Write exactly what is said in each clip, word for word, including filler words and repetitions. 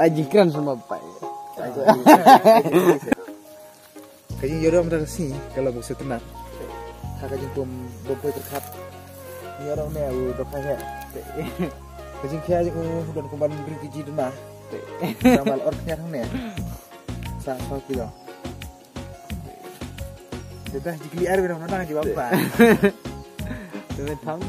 Ai jingkren sa ma pai. Ka jingïaroh mynta ka sngi ka la bok setna. Ha ka jingpom bom poi pyrkhat. Ïaroh ne u dok ha he. Ka jingkhia jong u don kumban ring ki ji duna. Ka mal or khia thang ne. Sa sa kilo. Dah jikli ar bina nang ji bapa. Temen thang.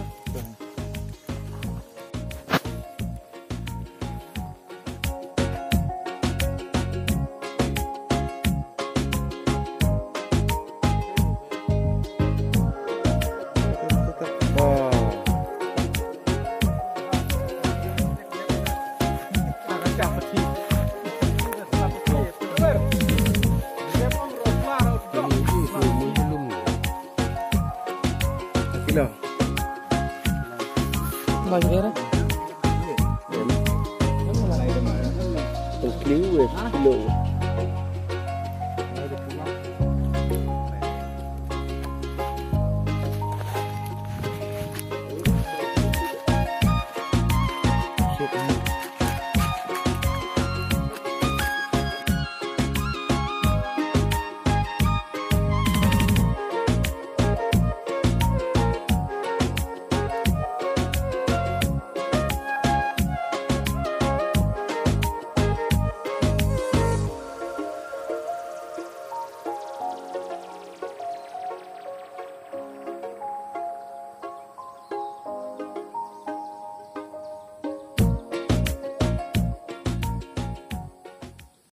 Kilo. Mas kira. Kilo.